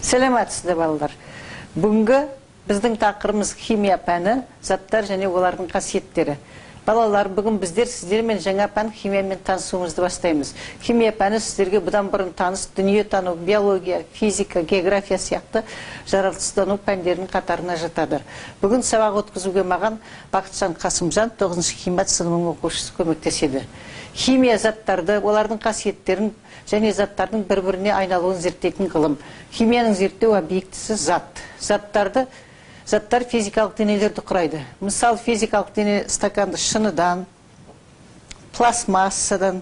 Сәлеметсіздер, балалар! Бүгінгі біздің тақырыбымыз химия пәні, заттар және олардың қасиеттері. Балалар, бүгін біздер сіздермен жаңа пән химиямен танысуымызды бастаймыз. Химия пәні сіздерге бұдан бұрын таныс дүниетану, биология, физика, география сияқты жаратылыстану пәндерінің қатарына жатады. Бүгін сабақ өткізуге маған Бақытжан Қасымжан, 9 химия сыныбының оқушысы, көмектеседі. Химия заттарды, олардың қасиеттерін және заттардың бір-біріне айналуын зерттейтін ғылым. Химияның зерттеу объектісі зат. Заттар физикалық денелерді құрайды. Мысалы, физикалық дене стаканды шыныдан, пластмассадан,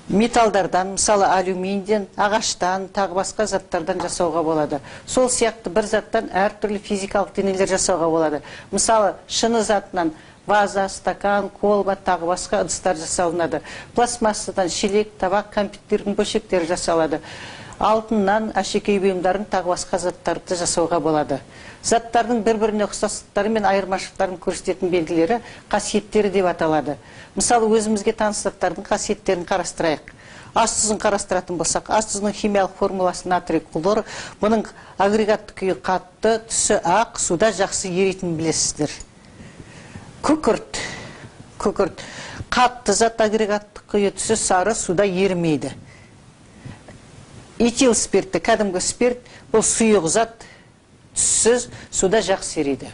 металдардан, мысалы, алюминийден, ағаштан, тағы басқа заттардан жасауға болады. Сол сияқты бір заттан әртүрлі физикалық денелер жасауға болады. Мысалы, шыны затынан ваза, стакан, колба, тағы басқа ыдыстар жасалынады. Пластмассадан шелек, табақ, компьютердің бөлшектері жасалады. Алтыннан әшекей бұйымдарын, тағы басқа заттарды жасауға болады. Заттардың бір-біріне ұқсастықтары мен айырмашылықтарын көрсететін белгілері қасиеттері деп аталады. Мысалы, өзімізге таныс заттардың қасиеттерін қарастырайық. Ас тұзын қарастыратын болсақ, ас тұзының химиялық формуласы натрий хлор. Бұның агрегатты күйі қатты, түсі ақ, суда жақсы еритінін білесіздер. Күкірт қатты зат, агрегаттық күйі түсі сары, суда ерімейді. Этил спирті, кәдімгі спирт, бұл сұйық зат, түссіз, суда жақсы ериді.